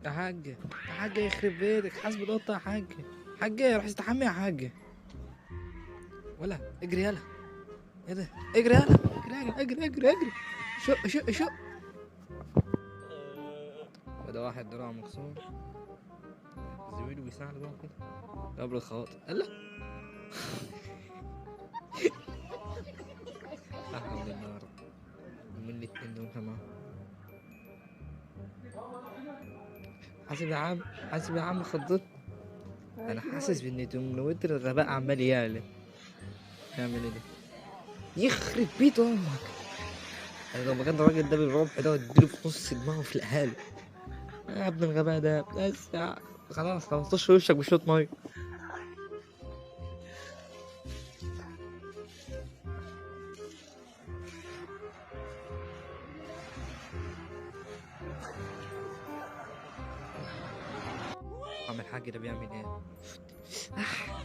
يا حاجة يا حاجة يخرب بيتك، حاسب القطة يا حاجة. حاجة روح استحمي يا حاجة. ولا اجري يلا. ايه ده؟ اجري يلا، اجري اجري اجري اجري. شق شق شق. وده واحد دراعه مكسور، زميله بيساعده بقى كده قبل الخواطر. يلا احلى من النهارده من الاتنين دول كمان. حاسب يا عم، حاسب يا عم، خضت. انا حاسس بان تمنوتر الغباء عمال يعلى. يعمل ايه ده؟ يخرب بيت امك. انا لو مكان الراجل ده بالربع ده اديله في نص دماغه في القهالة. يا ابن الغباء ده، بس يا خلاص 15 وشك بشوط مية. عم الحاج ده بيعمل ايه؟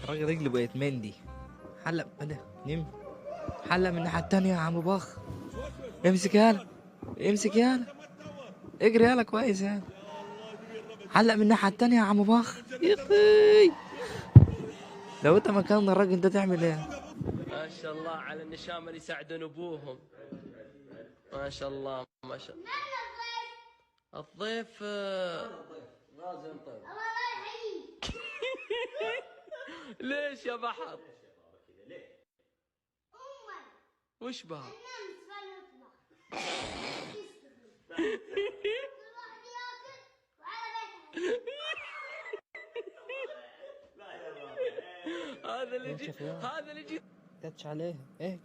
الراجل رجله بقت مندي. حلق انا نم، حلق من الناحية التانية يا عم باخ. امسك يالا، امسك يالا، اجري يالا كويس يالا. حلق من الناحية التانية يا عم باخ. يخي لو انت مكان الراجل ده تعمل ايه؟ ما شاء الله على النشامة اللي يساعدون ابوهم. ما شاء الله ما شاء الله. الضيف لازم. طيب ليش يا بحر؟ وش بها؟ هذا اللي جي، هذا اللي جي تاتش عليه. ايه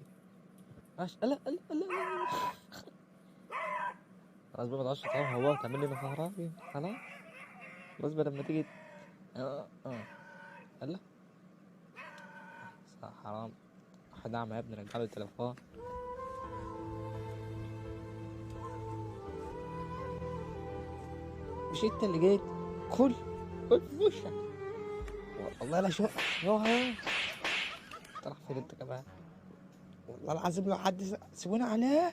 عش. لا لا لا خلاص بقى، ما تعرفش تطلع هو تعمل لي مفاهرة خلاص. بس بقى لما تيجي لا حرام، حد اعمى يا ابني، رجع له التليفون. مش انت اللي جيت؟ كل كل في وشك والله. لا شو روح طلع فين انت كمان؟ والله العظيم لو حد سيبونا عليه،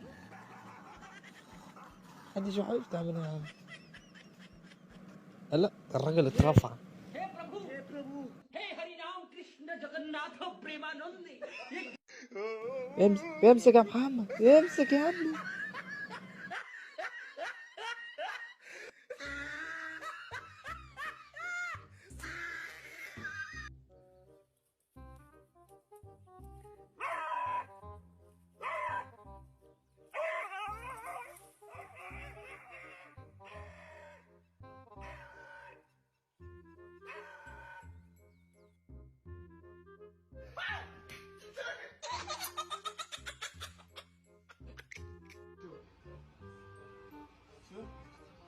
حد يشوف حاجة تعمل يا عم. لا الراجل اترفع. امسك امسك يا محمد، امسك يا ابني.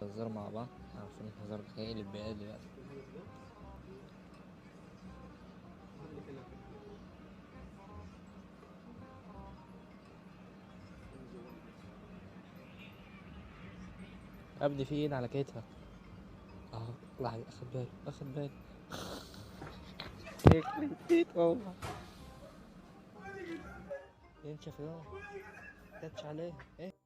نهزر مع بعض، عارفين الهزار هيقلب بقى دلوقتي. ابني في ايد على كتفك. لحظة، اخد بالي اخد بالي. يخرب بيت امك. ينشف يا تاتش عليه. ايه